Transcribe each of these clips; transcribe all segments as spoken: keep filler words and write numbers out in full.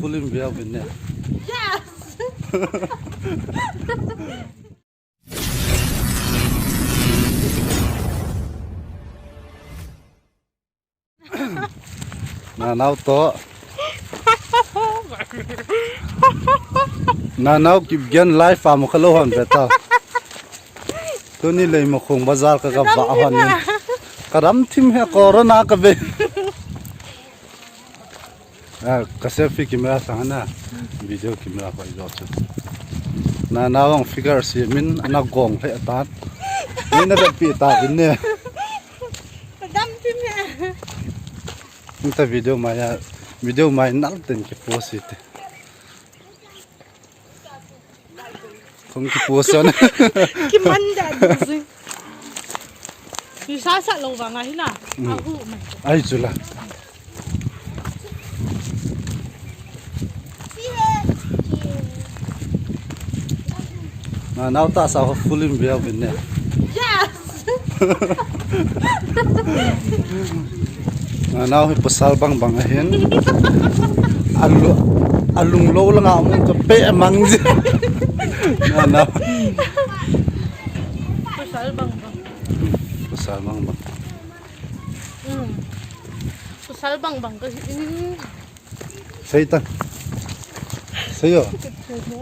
Pulim biau bin ne. Yes. Nanau to. Nanau kip gen live a mo kalo hon beta. Tuni lei mo khong bazar ka ka va hon ni. Ka dam thim he corona ka be. Ah, ka selfie camera sang na. Video camera ko jo chu. Nanau ang figure si min ana gong he tan. Ni na be pi ta bin ne. Ka dam thim he. Inta video mai a, video mai nal ten ki post ite. Kong ki post an. Ki man da du sing. Ki sa sa lo vang a hi na. Mm. A hu mai. Ai chu la. Nanau ta sa ho full in biau bin ne. Yes. Nanau hi pasal bang bang ahin. Alu, alung lo la nga mong ka pe mang ji. Nanau. Pasal bang bang. Pasal bang bang. Hmm. Pasal bang bang ka hi. Sei ta. Sei o.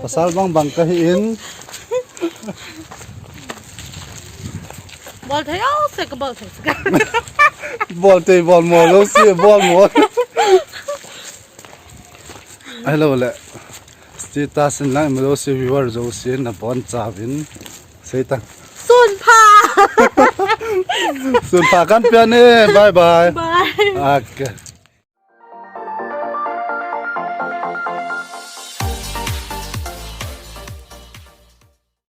Pasal bang bang ka hi in. Bol thei o, se ka bol thei. Bol thei, bol mo lo, se bol mo. Hello le. Status in lang mo lo, se viewer jo se na bon cha vin. Sei ta. Sun pha. Sun pha kan pia ne. Bye bye. Bye. Okay.